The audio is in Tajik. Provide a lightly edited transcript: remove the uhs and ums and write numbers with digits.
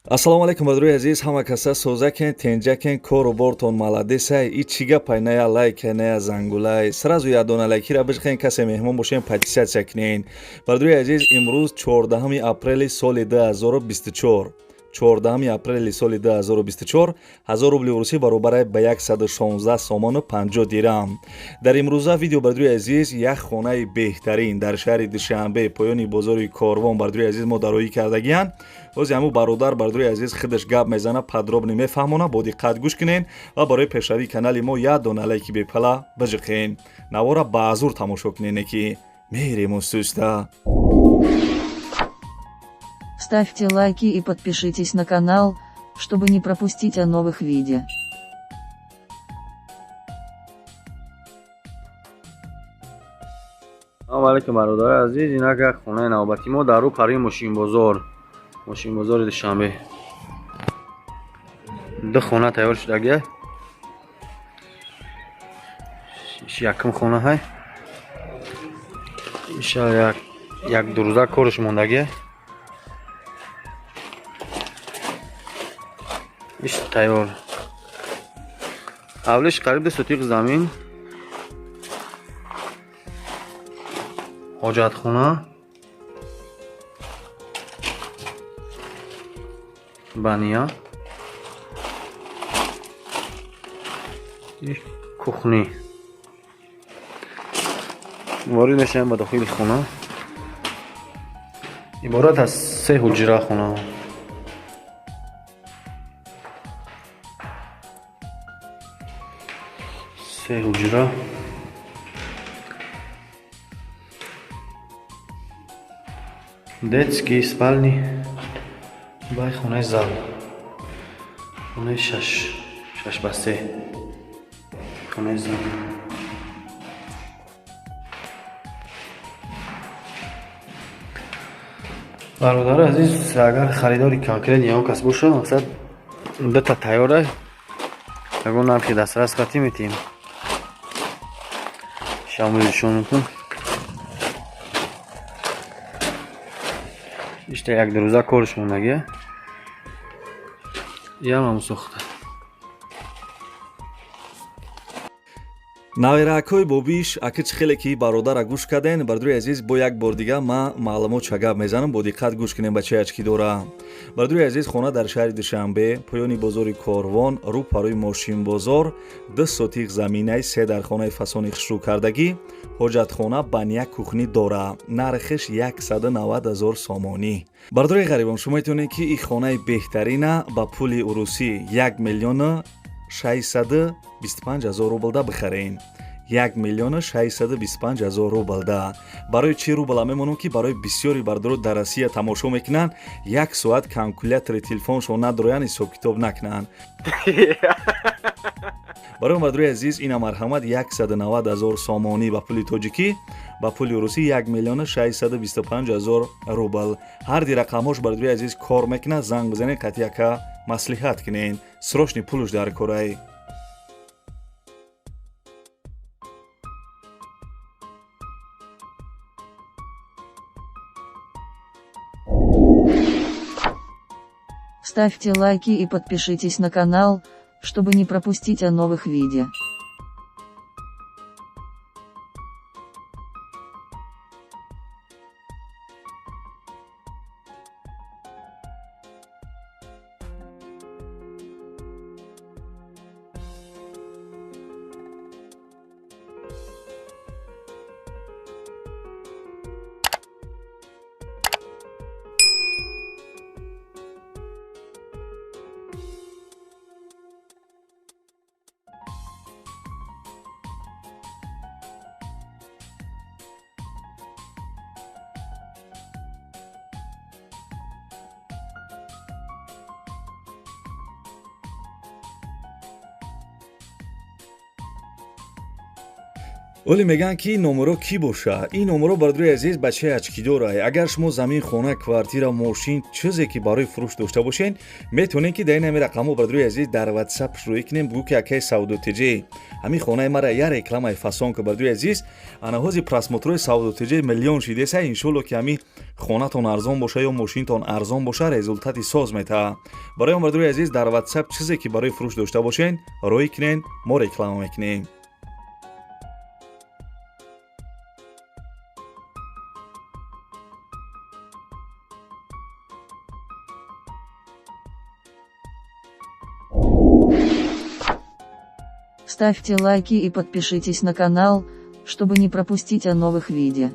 Ассалому алайкум, бародарои азиз, ҳама каса созакен, тенҷакен, кору бортон маладесай. И чӣ гапай, ная лайка, ная зангулай. Сразу ядона лайкира бижхен, касе меҳмон бошен, подписаться кунен. Бародарои азиз, имрӯз 14 апрели соли 2024. 14 апрели соли 2024, 1000 рубли русӣ баробар ба 116 сомону 50 дирам. Дар имрӯза видео, бародарои азиз, як хонаи беҳтарин дар шаҳри Душанбе, поёни бозори Корвон, бародарои азиз, мо дароӣ кардагиянд. Бози ҳамун бародар, бародарои азиз, худаш гап мезана, подробно мефаҳмона, бо диққат гӯш кунен ва барои пешравии канали мо як дона лайки бепала биҷиқен. Навора баазур тамошо кунене, ки мерему суста. Ставьте лайки и подпишитесь на канал, чтобы не пропустить о новых видео. Салом алейкум, бародари азиз. Инак як хонаи навбати мо дар рӯ мошинбозор, мошинбозори Душанбе. Ду хона тайёр шудагия. Якум хона ҳай, иша як ду рӯза корш мондагия, иш тайёр. Ҳавлиш қариб 2 сотиқ замин, ҳоҷатхона, баня, кухня. Ворид мешавем ба дохили хона. Иборат аз се ҳуҷра хона. Се ҳуҷра, детский, спальни, бай хонаи зал, хонаи 6 ба 3, хонаи зал. Бародари азиз, агар харидори конкретный ягон кас бошад, мақсад дута тайёра, ягон нархи дастрас қатӣ метиҳем. Шамоилшон мекун. Ишта як ду рӯза корш мондагия, ямам сохта. Навираакҳои бобиш, аки чӣ хеле ки бародара гӯш карден, бародари азиз, бо як бор дига ман маълумот ча гап мезанам, бо диққат гӯш кунем, бачаяч ки дора. Бародари азиз, хона дар шаҳри Душанбе, поёни бозори Корвон, рӯ парои мошинбозор, 2 сотиқ заминаи, се дархонаи фасони хушрӯ кардагӣ, ҳоҷатхона, баня, кухня дора. Нархеш 190 ҳазор сомонӣ. Бародари ғарибон, шумо метавонед, ки ин хонаи беҳтарина ба пули урусӣ 1 625 000 рублда бихарен. 1 625 000 рублда. Барои чӣ рубла мемонам, ки барои бисёри бародаро дар Россия тамошо мекунанд, як соат калкулятори телефоншон надороянд, ҳисобкитоб накунанд. Барои бародарои азиз, ина марҳамат, 190 ҳазор сомонӣ ба пули тоҷикӣ, ба пули русӣ 1 625 000 рубл. Ҳар ди рақамҳош, бародарои азиз, кор мекунад. Занг бизанед, қатъи яка маслиҳат кунед. Срочный пулуш дар корай. Ставьте лайки и подпишитесь на канал, чтобы не пропустить о новых видео. Оле мегӯянд, ки ин номеро кӣ боша? Ин номеро, бародари азиз, бачаи очкидора. Агар шумо замин, хона, квартира, мошин, чизе ки барои фурӯш дошта бошен, метавонед, ки дар ин ҳами рақамҳо, бародари азиз, дар Ватсап рӯӣ кунем. Бугӯ, ки акаи Савдо ТЖ, ҳамин хонаи мара я рекламаи фасон ку. Бародари азиз, ана ҳози просмотрои Савдо ТЖ миллион шидеса. Иншолло, ки ҳамин хонатон арзон боша ё мошинтон арзон боша, результати соз метаҳад. Барои он, бародари азиз, дар Ватсап чизе ки барои фурӯш дошта бошен, рӯӣ кунен, мо реклама мекунем. Ставьте лайки и подпишитесь на канал, чтобы не пропустить о новых видео.